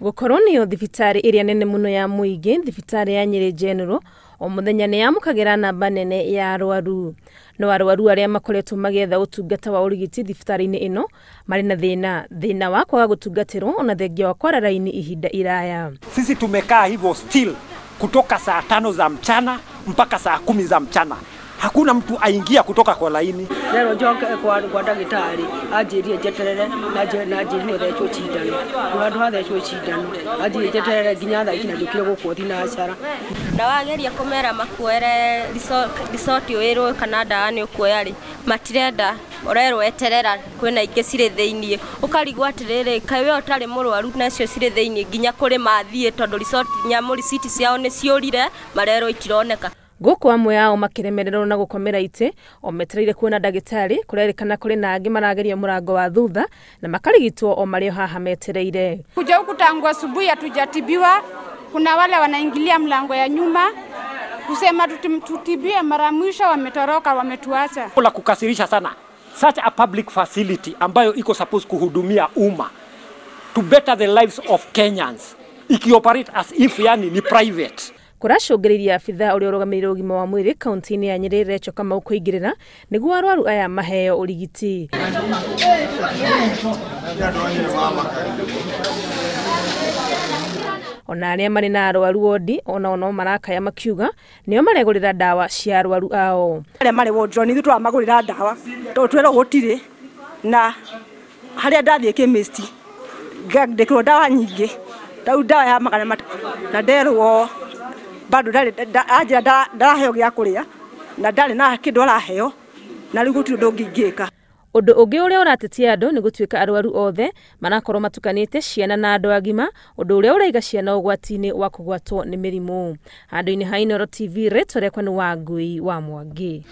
Gũkorwo nĩyo thibitarĩ ĩrĩa nene mũno ya mũingĩ, thibitarĩ ya Nyeri General, o mũthenya nĩ yamũkagĩra namba nene ya arwaru. No arwaru arĩa makoretwo magĩetha ũtungata wa ũrigiti thibitarĩ-inĩ ĩno marĩ na thĩna wa kwaga gũtungatĩrwo ona thengia wa kwara raini ihinda iraya. Sisi tumekaa hivyo still kutoka saa 5 za mchana mpaka saa 10 za mchana. Hakuna mtu aingia kutoka kwa laini. Lero njoke kwa ndagitari anjirie njeterere na anjirie thecwo cindano. Handu ha thecwo cindano anjirie njeterere nginya thaa ici na njukire guku thinacara. Na wageria kumera makuere resort wirwo kana ndawa ni ukuoya ri matirenda urerwo eterera kwina ingi ciri thiini ukarigwo atiriri kai we utari murwaru nacio ciri thiini nginya kuri mathie tondu resort nyamu receipt ciao ni ciurire marerwo itironeka. Gũkũ amwe ao makĩremererwo na gũkomera itĩ o metereire kuona ndagĩtarĩ, kũrerĩkana kũrĩ na angĩ marageria mũrango wa thutha na makarigitwo o marĩ o haha metereire. Kuja huku tangu asubuhi hatujatibiwa, kuna wale wanaingilia mlango ya nyuma kusema tutibie, mara mwisho wametoroka, wametuacha. La kukasirisha sana, such a public facility ambayo iko supposed kuhudumia umma to better the lives of Kenyans ikioperate as if yani ni private. Kũracũngĩrĩria abithaa ũrĩa ũrũgamĩrĩire ũgima wa mwĩrĩ kaunti-inĩ ya Nyeri Rachel Kamau kũingĩrĩra nĩguo arwaru aya maheo ũrigiti. Ona arĩa marĩ na arwaru wodi onao no marakaya makiuga nĩo maregũrĩra ndawa cia arwaru ao. Arĩa marĩ wodi nĩ ithuĩ tũramagũrĩra ndawa tondũ twerwo gũtirĩ, na harĩa ndathiĩ chemist ngandĩkĩrwo ndawa nyingĩ, rĩu ndawa ya 300 na nderwo bado ndari anjira ndaraheo gĩa kũrĩa na ndarĩ na kĩndũ araheo na rĩu gũtirĩ ũndũ ũngĩ ingĩka. Ũndũ ũngĩ ũrĩa ũratetia andũ nĩ gũtuĩka arwaru othe marakorwo matukanĩte ciana na andũ agima, ũndũ ũrĩa ũraiga ciana ũgwati-inĩ wa kũgwatwo nĩ mĩrimũ. Handũ-inĩ ha Inooro TV, rĩtwa rĩakwa nĩ Wangui wa Mwangi.